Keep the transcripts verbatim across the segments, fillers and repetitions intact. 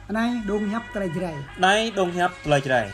Anai dong hiăp tơlơi Jrai. Anai dong hiăp tơlơi Jrai.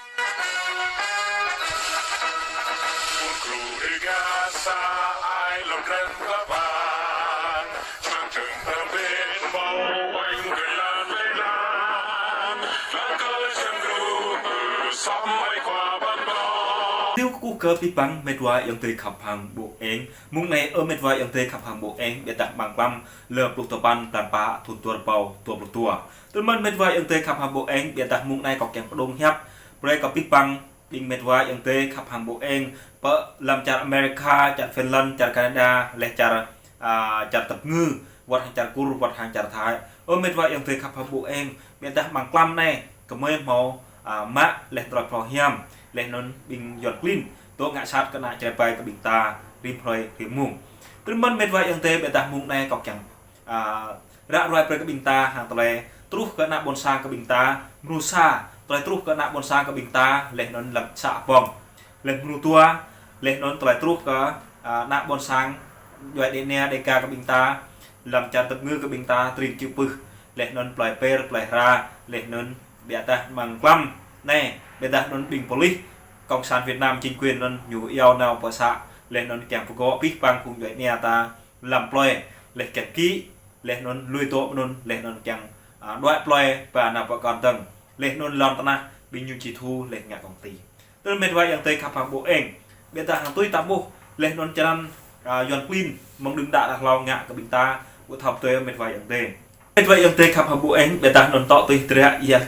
Tui kơkuh kơ abih bang met wa ayŏng adơi khăp hăng ƀô eng. Mông anai ơ met wa ayŏng adơi khăp hăng ƀô eng, ƀiădah amăng klăm lơ pluh tơpăn blan pă thun dua rơbâo dua pluh dua. Tui anŭn mơ̆n met wa ayŏng adơi khăp hăng ƀô eng, ƀiădah mông anai kâo kiăng pơdŏng hiăp brơi kơ abih bang ƀing met wa ayŏng adơi khăp hăng ƀô eng, pơ lăm čar Amerika, čar Finland, čar Canada, leh čar, a, čar tơpơngư, wơ̆t hăng čar Kur, wơ̆t hăng čar Thái. Ơ met wa ayŏng adơi khăp hăng ƀô eng, ƀiădah amăng klăm anai, gơmơi hmâo, a, mă, leh tơlơi phrâo hiam, leh anŭn ƀing Yuan klin, dŏ ngă sat kơ ană Jrai ƀai kơ ƀing ta, rĭm hrơi, rĭm mông. Tui anŭn mơ̆n met wa ayŏng adơi, ƀiădah mông anai kâo kiăng a, ră ruai brơi kơ ƀing ta hăng tơlơi truh kơ ană ƀôn sang kơ ƀing ta, mrô sa, tơlơi truh kơ ană ƀôn sang kơ ƀing ta, leh anŭn lăm să Hbông. Leh mrô dua, leh anŭn tơlơi truh kơ, a, ană ƀôn sang, djuai ania Đêga kơ ƀing ta, lăm čar tơpơngư kơ ƀing ta, tơring čư̆ pưh, leh anŭn plơi Per, plơi Hra, leh anŭn ƀiădah amăng klăm, anai, ƀiădah anŭn ƀing pôlis, Cộng sản Việt Nam chính quyền anŭn ñu iâu nao pơ să, leh anŭn kiăng pơgŏ abih bang phung djuai ania ta, lăm plơi, leh kiăng kĭ, leh anŭn lui dŏ mơ̆n anŭn, leh anŭn kiăng, a, đuaĭ plơi, ba nao pơ kơnơ̆ng, leh anŭn lŏn tơnah, ƀing ñu či thu, leh ngă công ty. Tui anŭn met wa ayŏng adơi khăp hăng ƀô eng, ƀiădah hăng tui ta ƀuh, leh anŭn črăn, a, Yuan klin, mơ̆ng đưm đă đah hlâo ngă kơ ƀing ta, ƀu thâo tui met wa ayŏng adơi. Met wa ayŏng adơi khăp hăng ƀô eng, ƀiădah anŭn tŏ tui dră ia.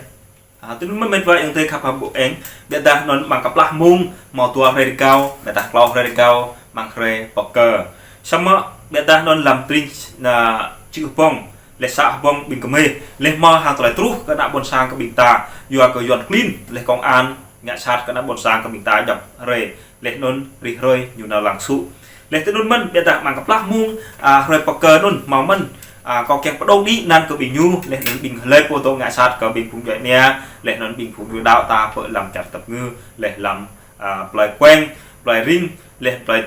A, tui anŭn mơ̆n met wa ayŏng adơi khăp hăng ƀô eng, ƀiădah anŭn amăng kơplah mông, hmâo dua hrơi rơgao, ƀiădah klâo hrơi rơgao, amăng hrơi pơkơ. Samơ̆, ƀiădah anŭn lăm tơring, a, čư̆ Hbông, leh să Hbông ƀing gơmơi, leh hmâo hăng tơlơi truh kơ ană ƀôn sang kơ ƀing ta, yua kơ Yuan klin, leh công an, ngă sat kơ ană ƀôn sang kơ ƀing ta djŏp hrơi, leh anŭn rĭm hrơi ñu nao lăng sŭ. Leh tui anŭn mơ̆n, ƀiădah amăng kơplah mông, a, hrơi pơkơ anŭn, hmâo mơ̆n, a, kâo kiăng pơdŏng đĭ anăn kơ ƀing ñu, leh anŭn ƀing hlơi pô dŏ ngă sat kơ ƀing phung djuai ania, leh anŭn ƀing phung djuai đaŏ ta pơ lăm čar tơpơngư, leh lăm, a, plơi Kueng, plơi Ring, leh plơi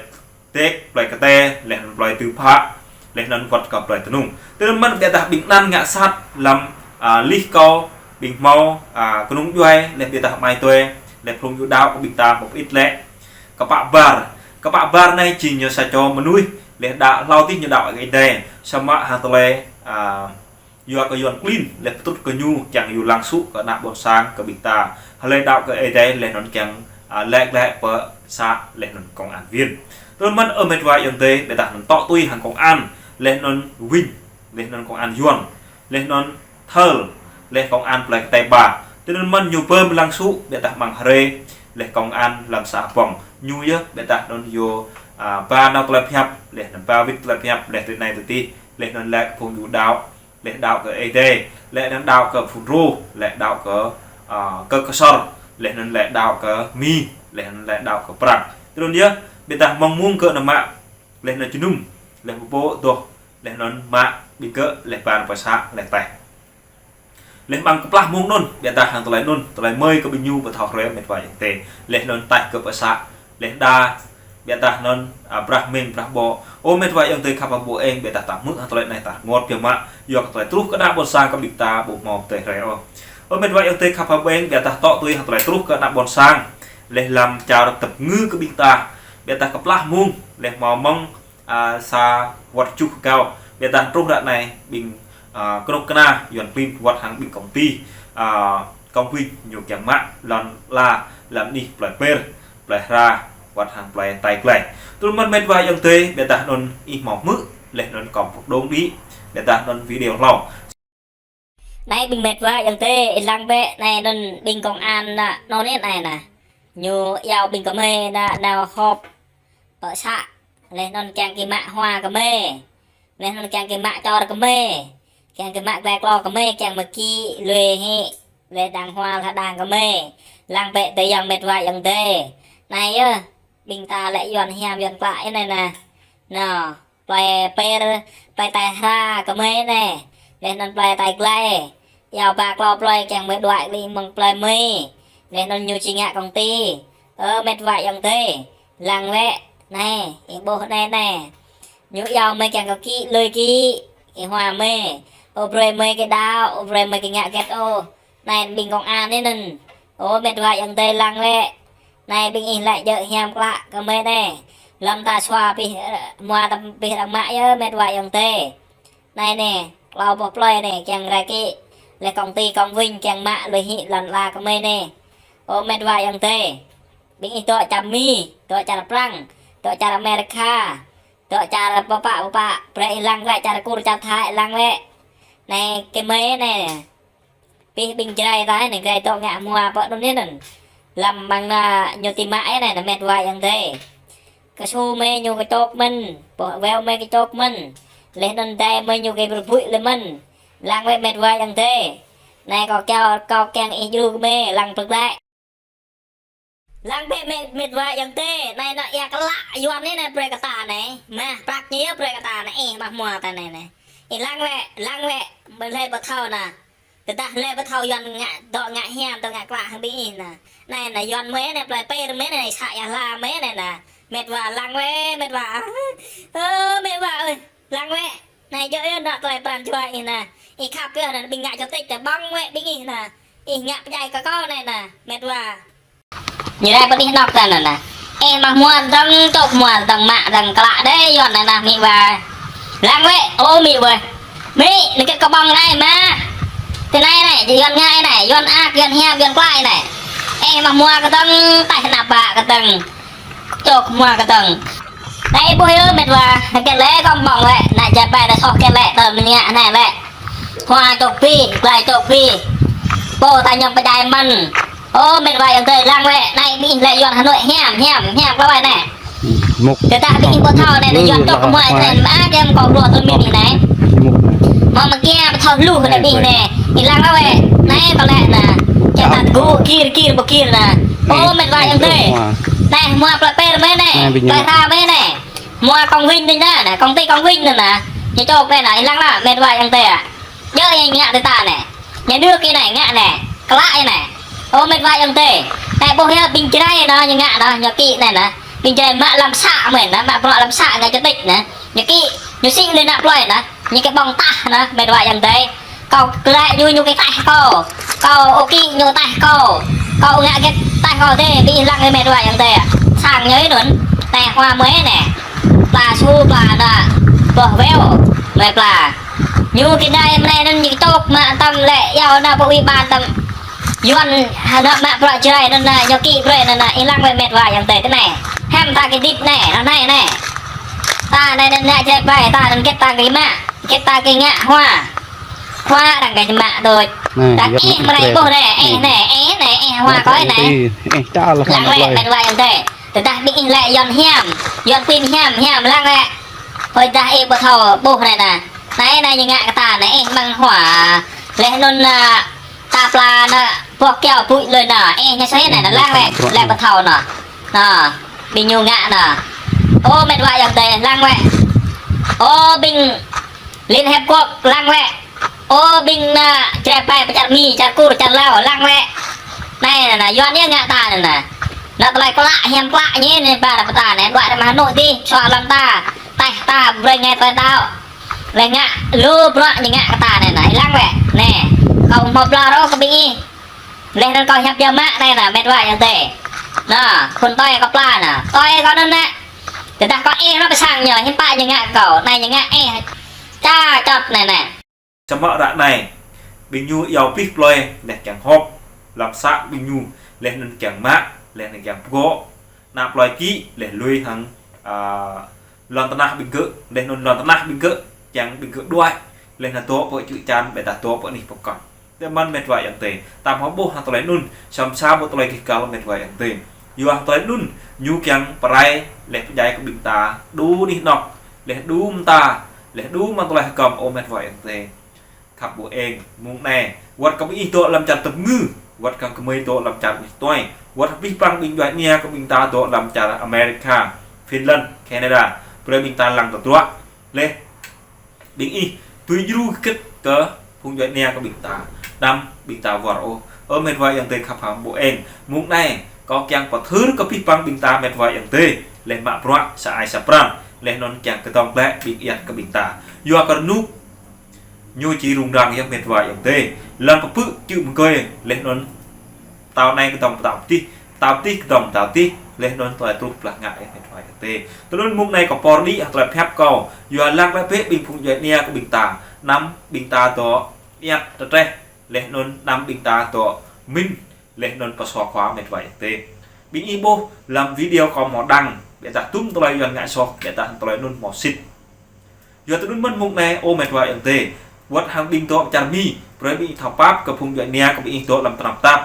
Têk, plơi Kơte, leh anŭn plơi Tơpă, leh anŭn wơ̆t kơ plơi Tơnung. Tui anŭn mơ̆n ƀiădah ƀing anăn ngă sat lăm, a, lih kâo, ƀing hmâo, a, kơnung djuai, leh ƀiădah amai tui, leh phung djuai đaŏ kơ ƀing ta hmâo pơit lĕ. Kơpă ƀar, kơpă ƀar anai jing ñu sa čô mơnuih, leh đaŏ hlâo adih ñu đaŏ kơ Ơi Adai, samơ̆ hăng tơlơi, a, yua kơ Yuan klin, leh pơtrŭt kơ ñu, kiăng yua lăng sŭ kơ ană ƀôn sang kơ ƀing ta. Hlơi đaŏ kơ Ơi Adai, leh anŭn kiăng, a, lĕ glĕ pơ să, leh anŭn công an viên. Tui anŭn mơ̆n ơ met wa ayŏng adơi, ƀiădah anŭn tŏ tui hăng công an, leh anŭn wing, leh anŭn công an Yuan, leh anŭn thơl, leh công an plơi Kơtê ba. Tui anŭn mơ̆n ñu pơm lăng sŭ, ƀiădah amăng hrơi, leh công an lăm să Hbông. Ñu yơh, ƀiădah anŭn yua, a, ba nao tơlơi pơhiăp, leh anŭn ba wĭt tơlơi pơhiăp, leh tui anai tui adih, leh anŭn lĕ kơ phung djuai đaŏ, leh đaŏ kơ Ơi Adai, leh anŭn đaŏ kơ Fulro, leh đaŏ kơ, a, kơ Ksor, leh anŭn lĕ đaŏ kơ Mi, leh anŭn lĕ đaŏ kơ Prăng. Tui anŭn yơh, ƀiădah mơ̆ng mông gơ̆ nao mă, leh anŭn jơnum, leh pơpô dŏ, leh anŭn mă ƀing gơ̆, leh ba nao pơ să, leh taih. Leh amăng kơplah mông anŭn, ƀiădah hăng tơlơi anŭn, tơlơi mơi kơ ƀing ñu ƀu thâo hrơi met wa ayŏng adơi. Leh anŭn taih gơ̆ pơ să, leh đa, ƀiădah anŭn, a, brah meng, brah ƀô̆. Ơ met wa ayŏng adơi khăp hăng ƀô eng, ƀiădah ta hmư̆ hăng tơlơi anai ta rơngot biă mă, yua kơ tơlơi truh kơ ană ƀôn sang kơ ƀing ta ƀu hmâo pơdơi hrơi ôh. Ơ met wa ayŏng adơi khăp hăng ƀô eng, ƀiădah tŏ tui hăng tơlơi truh kơ ană ƀôn sang, leh lăm čar tơpơngư kơ ƀing ta, ƀiădah kơplah mông, leh hmâo mơ̆ng a, sa wơ̆t tơjuh rơgao. Ƀiădah truh ră anai ƀing, a, kơnuk kơna Yuan klin wơ̆t hăng ƀing công ty, a, công ty ñu kiăng mă lŏn ala lăm anih plơi Per, plơi Hra, wơ̆t hăng plơi Tai Glai. Tui anŭn mơ̆n met wa ayŏng adơi, ƀiădah anŭn ih hmâo hmư̆, leh anŭn kâo pơdŏng đĭ, ƀiădah anŭn video hlâo. Anai ƀing met wa ayŏng adơi, ih lăng bĕ, anai anŭn ƀing công an anŭn, anŭn anai anai. Ñu iâu ƀing gơmơi anŭn, nao họp pơ să. Leh anŭn kiăng kơ mă hua gơmơi. Leh anŭn kiăng kơ mă čor gơmơi. Kiăng kơ mă glai klô gơmơi, kiăng mă kĭ lui hĭ. Leh đang hua hơđang gơmơi. Lăng bĕ adơi ayŏng met wa ayŏng adơi. Anai yơh, ƀing ta lĕ Yuan hiam Yuan klă anai anai. Nao. Plơi Per, plơi Tai Hra gơmơi anai. Leh anŭn plơi Tai Glai. Iâu ba klô plơi kiăng mơi đuaĭ lĕ mơ̆ng plơi mơi. Leh anŭn ñu či ngă công ty. Ơ met wa ayŏng adơi. Lăng bĕ. Anai, ih ƀuh anai anai. Ñu iâu mơi kiăng kơ kĭ, lui kĭ. Ih hua mơi. Ơ brơi mơi kơ đaŏ, ơ brơi mơi kơ ngă hơget ôh. Anai ƀing công an anai anŭn. Ơ mĕt wa ayŏng adơi lăng wĕ. Anai ƀing ih lĕ djơ̆ hiam klă kơ mơi anai. Lăm ta sua pih, ơ, hmua ta pih arăng mă yơh mĕt wa ayŏng adơi. Anai anai, klâo boh plơi anai, kiăng rai kĭ. Lĕ công ty Công Vinh kiăng mă lui hĭ lŏn ala kơ mơi anai. Ơ mĕt wa ayŏng adơi. Ƀing ih dŏ čar Mi, dŏ čar Prăng, dŏ čar Amerika, dŏ čar pơpă pơpă, brơi ih lăng wĕ, čar Kur, čar Thái lăng wĕ. Anai kơ mơi anai. Pih ƀing Jrai ta anai, Jrai dŏ ngă hmua pơ anŭn anai anŭn. Lăm mơ̆ng anai ñu ti mă anai, anai mĕt wa ayŏng adơi. Kơsu mơi ñu kơčŏk mơ̆n, boh weo mơi kơčŏk mơ̆n. Laih anŭn adai mơi ñu kơ bơrơbuĭ lĕ mơ̆n. Lăng wĕ mĕt wa ayŏng adơi. Anai kâo kiăng, kâo kiăng ih djru kơ mơi, lăng plơ̆k lĕ. Lăng bĕ mĕt, mĕt wa ayŏng adơi, anai anŏ ia klă Yuan anai, anai brơi kơ ta anai. Mah, prăk ñu brơi kơ ta anai, ih mă hmua ta anai anai. Ih lăng wĕ, lăng wĕ, ƀơi hlơi ƀu thâo anai. Tơdah hlơi ƀu thâo Yuan ngă, dŏ ngă hiam, dŏ ngă klă hăng ƀing ih anai. Anai anai Yuan mơi anai, plơi Pêr mơi anai, să Ia Hla mơi anai anai. Mĕt wa lăng wĕ, mĕt wa. Ơ, mĕt wa ơi. Lăng wĕ, anai djơ̆ yơh anŏ tơlơi pran jua ih anai. Ih khăp yơh anai, ƀing ngă čơtĭč tơ ƀơ̆ng wĕ ƀing ih anai. Ih ngă pơdjai kơ kâo anai anai, mĕt wa. Ñu rai pơ anih anŏ ta anai anai. Ih mă hmua dơ̆ng, čŏk hmua dơ̆ng, mă dơ̆ng klă đơi Yuan anai anai, mĕt wa. Lăng wĕ, ơ mĕt wa. Mĕt, anai kơ kâo ƀơ̆ng anai mă. Tơ anai anai, Yuan ngă anai, Yuan ak, Yuan hiam, Yuan klă anai. Ih mă hmua kơdơ̆ng, taih anăp ƀă kơdơ̆ng. Čŏk hmua kơdơ̆ng. Anai ƀuh yơh mĕt wa, hơget lĕ kâo ƀơ̆ng wĕ, anai jai ƀai anai soh hơget lĕ, tơl mơñă anai lĕ. Hmua čŏk pih, glai čŏk pih. Pô ta ñăm pơdjai mơ̆n. Ơ mĕt wa ayŏng adơi lăng wĕ, anai ƀing ih lĕ Yuan Hà Nội hiam, hiam, hiam klă wĕ anai. Mŭk. Tơdah ƀing ih ƀu thâo anai, anai Yuan čŏk hmua anai, mă kiăng kâo bruă tơl mĭn anai. Mŭk. Hmua mă kiăng ƀu thâo hluh anai ƀing ih anai. Ih lăng wĕ, anai pơlĕ anai. Čĕ ta tơgŭ, kir, kir, ƀu kir anai. Ơ mĕt wa ayŏng adơi. Anai hmua plơi Pêr mơi anai. Anai ƀing ih. Plơi Hra mơi anai. Hmua Công Vinh anai anai, công ty Công Vinh anai anai. Ñu čŏk anai anai, ih lăng lă, mĕt wa ayŏng adơi. Djơ̆ ñu ngă tơ ta anai. Ñu djru kơ anai ngă anai. Klă anai. Ơ mĕt wa ayŏng adơi. Anai ƀuh yơh ƀing Jrai anai ñu ngă anai, ñu kĭ anai anai. Ƀing Jrai mă lăm să mơi anai, mă bruă lăm să ngă čơtĭč anai. Ñu kĭ, ñu sĭ lui anăp plơi anai. Ñu kơ ƀơ̆ng tah anai, mĕt wa ayŏng adơi. Kâo glăi ñu, ñu kơ taih kâo. Kâo ôkĭ ñu taih kâo. Kâo ngă hơget taih kâo dêh, ƀing ih lăng kơ mĕt wa ayŏng adơi. Sang ñu anŭn, anai hmua mơi anai. Pla su, pla anai, boh weo, mơi pla. Ñu kơ anai mơi anŭn ñu čŏk mă tơm lĕ, yua anai pơ ủy ban tơm. Yuan, anai mă bruă Jrai anŭn anai, ñu kĭ brơi anŭn anai, ih lăng wĕ mĕt wa ayŏng adơi tơ anai. Hiam ta kơ dĭt anai, anai anai. Ta anai anŭn ngă jai ƀai, ta anŭn hơget ta kơ mă. Hơget ta kơ ngă hmua. Hmua arăng kơ mă đôč. Anai, ta yơh ih mă mrai ih ƀuh anai, ih anai, ih anai, ih hmua kâo anai. Ih, ih, ča lah lăng wĕ, mĕt wa ayŏng adơi. Tơdah ƀing ih lĕ Yuan hiam, Yuan pin hiam, hiam lăng wĕ. Hơi dah ih ƀu thâo ƀuh anai anai. Anai anai ñu ngă kơ ta anai, ih mơ̆ng hmua. Laih anŭn anai, ta pla anai, boh kiao bui lui anai, ih ñu sui anai, anai lăng wĕ, lĕ ƀu thâo anai. Anai, ƀing ñu ngă anai. Ơ mĕt wa ayŏng adơi, lăng wĕ. Ơ ƀing Liên Hiệp Quốc lăng wĕ. Ơ ƀing anai, Jrai ƀai pơ čar Mi, čar Kur, čar Lao, lăng wĕ. Anai, anai, anai, Yuan ñu ngă ta anai anai. Anai tơlơi klă, hiam klă ñu anai, ba ta pơtă anai, đuaĭ rai mơ̆ng Hà Nội dih, sua lăm ta, taih ta, brơi ngai tơlơi đaŏ. Laih ngă, lu bruă ñu ngă kơ ta anai anai, lăng wĕ. Anai, kâo hmâo pla rô kơ ƀing ih. Laih anŭn kâo hiăp yua mă anai anai, mĕt wa ayŏng adơi. Anai, khul tơi kâo pla anai. Tơi kâo anŭn anai. Tơdah kâo ih anŭn pơ sang ñu, hiư̆m pă ñu ngă kâo. Anai ñu ngă ih. Ča čŏt anai anai. Samơ̆ ră anai, ƀing ñu iâu pih plơi, laih kiăng hŏk, lăm să ƀing ñu, laih anŭn kiăng mă, laih anŭn kiăng pơgŏ, anăp plơi kĭ, laih lui hăng, a, lŏn tơnah ƀing gơ̆, laih anŭn lŏn tơnah ƀing gơ̆, kiăng ƀing gơ̆ đuaĭ, laih anŭn dŏ pơ čư̆ čan, ƀôdah dŏ pơ anih pơkŏn. Tơ mơ̆n mĕt wa ayŏng adơi, ta hmâo ƀuh hăng tơlơi anŭn, samơ̆ sa ƀu tơlơi kih kal mĕt wa ayŏng adơi. Yua hăng tơlơi anŭn, ñu kiăng pơrai, laih pơdjai kơ ƀing ta, đu anih anŏ, laih đu mơta, laih đu mơ̆ng tơlơi hơgŏm ơ mĕt wa ayŏng adơi. Khăp ƀu eng, mơ̆ng anai, wơ̆t kơ ƀing ih dŏ lăm čar tơpơngư, wơ̆t kơ gơmơi dŏ lăm čar anih tuai, wơ̆t abih bang ƀing djuai ania kơ ƀing ta dŏ lăm čar Amerika, Finland, Canada, brơi ƀing ta lăng tơdruă, laih ƀing ih, tui djru hơget kơ phung djuai ania kơ ƀing ta, đăm ƀing ta wơr ôh. Ơ mĕt wa ayŏng adơi khăp hăng ƀu eng, mơ̆ng anai, kâo kiăng pơthưr kơ abih bang ƀing ta mĕt wa ayŏng adơi, laih mă bruă, sa ai sa pran, laih anŭn kiăng kơdŏng glaĭ ƀing ayăt kơ ƀing ta. Yua kơ rơnŭk, Ñu či rŭng răng yơh met wa ayŏng adơi. Lăng pơpư̆ čư̆ mơgơi, laih anŭn pơtao anai kơdŏng pơtao adih, pơtao adih kơdŏng pơtao adih, laih anŭn tơlơi truh blah ngă yơh met wa ayŏng adơi. Tui anŭn mông anai kâo pơr đĭ hăng tơlơi pơhiăp kâo, yua lăng glaĭ bĕ ƀing phung djuai ania kơ ƀing ta, anăm ƀing ta dŏ iăt tơtreh, laih anŭn anăm ƀing ta dŏ min, laih anŭn pơsua khua met wa ayŏng adơi. Ƀing ih ƀuh lăm video kâo hmâo đăng, biă dah tŭm tơlơi Yuan ngă soh, biă dah tơlơi anŭn hmâo sĭt. Yua tui anŭn mơ̆n mông anai ơ met wa ayŏng adơi. Wơ̆t hăng ƀing dŏ čar Mi, brơi ƀing ih thâo pap kơ phung djuai ania kơ ƀing ih dŏ lăm tơnap tap.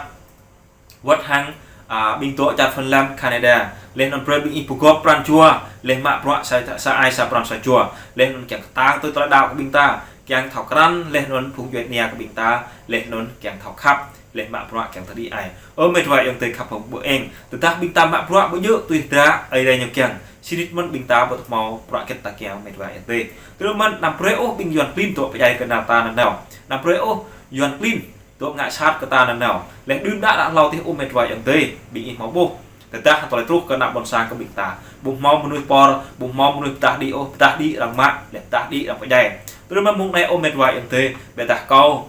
Wơ̆t hăng, a, ƀing dŏ čar Phần Lan, Canada, laih anŭn brơi ƀing ih pơgop pran jua, laih mă bruă sa, sa ai sa pran sa jua, laih anŭn kiăng kơtang tui tơlơi đaŏ kơ ƀing ta, kiăng thâo krăn, laih anŭn phung djuai ania kơ ƀing ta, laih anŭn kiăng thâo khăp, laih mă bruă kiăng tơdơi ai. Ơ met wa ayŏng adơi khăp hăng ƀu eng, tơdah ƀing ta mă bruă ƀu djơ̆ tui hơdră Ơi Adai ñu kiăng, sĭt nik mơ̆n ƀing ta ƀu hmâo bruă hơget ta kiăng met wa ayŏng adơi. Tui anŭn mơ̆n anăm brơi ôh ƀing Yuan klin dŏ pơdjai kơ ană ta nanao. Anăm brơi ôh Yuan klin dŏ ngă sat kơ ta nanao. Laih đưm đă đă hlâo adih ơ met wa ayŏng adơi, ƀing ih hmâo ƀuh. Tơdah tơlơi truh kơ ană ƀôn sang kơ ƀing ta, ƀu hmâo mơnuih pơr, ƀu hmâo mơnuih pơdah đĭ ôh, pơdah đĭ arăng mă, laih pơdah đĭ arăng pơdjai. Tui anŭn mơ̆n mông anai ơ met wa ayŏng adơi, biă dah kâo,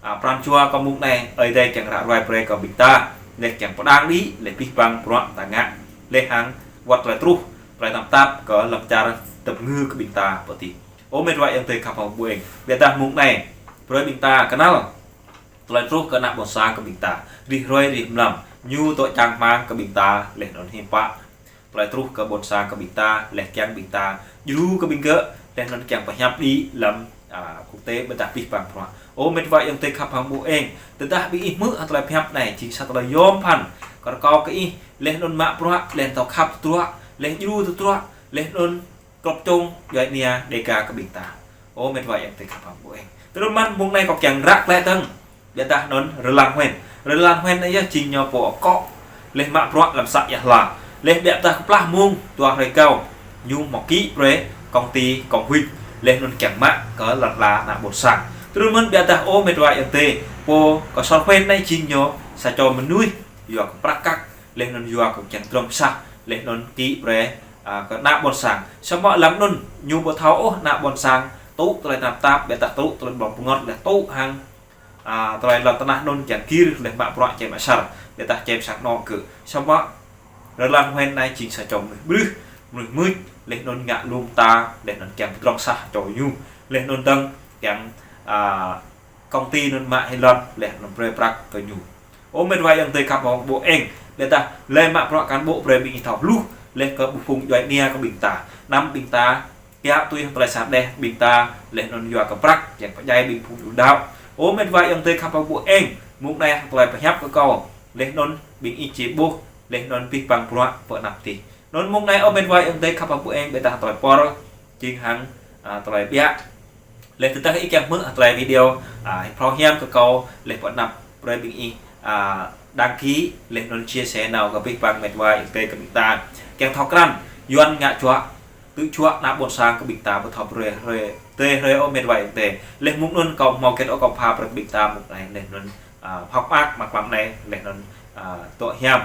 a, pran jua kâo mông anai, Ơi Adai kiăng ră ruai brơi kơ ƀing ta, laih kiăng pơdang đĭ, laih abih bang bruă ta ngă, laih hăng wơ̆t tơlơi truh, tơlơi tơnap tap kơ lăm čar tơpơngư kơ ƀing ta pơ adih. Ơ met wa ayŏng adơi khăp hăng ƀu eng, biă dah mông anai, brơi ƀing ta kơnăl tơlơi truh kơ ană ƀôn sang kơ ƀing ta, rĭm hrơi rĭm mlam, ñu dŏ čang rơmang kơ ƀing ta, laih anŭn hiư̆m pă tơlơi truh kơ ƀôn sang kơ ƀing ta, laih kiăng ƀing ta djru kơ ƀing gơ̆, laih anŭn kiăng pơhiăp đĭ lăm, a, quốc tế biă dah abih bang bruă. Ơ met wa ayŏng adơi khăp hăng ƀu eng, tơdah ƀing ih hmư̆ hăng tơlơi pơhiăp anai, jing sa tơlơi yom pơphan kơ rơkâo kơ ih, laih anŭn mă bruă, laih thâo khăp tơdruă, laih djru tơdruă, laih anŭn krŏp čong djuai ania Dêga kơ ƀing ta. Ơ met wa ayŏng adơi khăp hăng ƀu eng. Tui anŭn mơ̆n mông anai kâo kiăng ră glaĭ dơ̆ng, biă dah anŭn Rơlan Huen. Rơlan Huen anai yơh jing ñu pô akŏ, laih mă bruă lăm să Ia Hla. Laih biă dah kơplah mông dua hrơi rơgao, ñu hmâo kĭ brơi công ty Công Huĭ, laih anŭn kiăng mă kơ lŏn ala ană ƀôn sang. Tui anŭn mơ̆n biă dah ơ met wa ayŏng adơi, pô Ksor Huen anai jing ñu sa čô mơnuih yua kơ prăk kăk, laih anŭn yua kơ kiăng drŏng pơsah, laih anŭn kĭ brơi, a, kơ ană ƀôn sang. Samơ̆ lăm anŭn ñu ƀu thâo ôh ană ƀôn sang tŭ tơlơi tơnap tap, biă dah tŭ tơlơi ƀlŏng pơngot, laih tŭ hăng, a, tơlơi lŏn tơnah anŭn kiăng gir, laih mă bruă čem asar, biă dah čem sang anŏ gơ̆. Samơ̆ Rơlan Huen anai jing sa čô mơnuih ƀrưh, mơnuih mưč, laih anŭn ngă lŏm ta, laih anŭn kiăng pơdrŏng pơsah čô ñu, laih anŭn dơ̆ng kiăng, a, công ty anŭn mă hĭ lŏn, laih anŭn brơi prăk kơ ñu. Ơ met wa ayŏng adơi khăp hăng ƀu eng, biă dah lĕ mă bruă cán bộ brơi ƀing ih thâo hluh, laih kơ ƀu phung djuai ania kơ ƀing ta. Anăm ƀing ta kiaŏ tui hăng tơlơi sa đeh ƀing ta, laih anŭn yua kơ prăk, kiăng pơdjai ƀing phung ƀu đaŏ. Ơ met wa ayŏng adơi khăp hăng ƀu eng, mông anai hăng tơlơi pơhiăp kơ kâo, laih anŭn ƀing ih či ƀuh, laih anŭn abih bang bruă pơ anăp adih. Anŭn mông anai ơ met wa ayŏng adơi khăp hăng ƀu eng, biă dah tơlơi pơr, jing hăng, a, tơlơi biă. Laih tơdah ih kiăng hmư̆ tơlơi video, a, phrâo hiam kơ kâo, laih pơ anăp brơi ƀing ih, a, đăng ký, laih anŭn chia sẻ nao kơ abih bang met wa ayŏng adơi kơ ƀing ta. Kiăng thâo krăn, Yuan ngă čuă, tŭ čuă ană ƀôn sang kơ ƀing ta ƀu thâo brơi hrơi, tê hrơi ơ met wa ayŏng adơi. Laih mông anŭn kâo hmâo hơget ơ kâo pha brơi ƀing ta mông anai, laih anŭn, a, hŏk mơak mơ̆ng mlam anai, laih anŭn, a, dŏ hiam.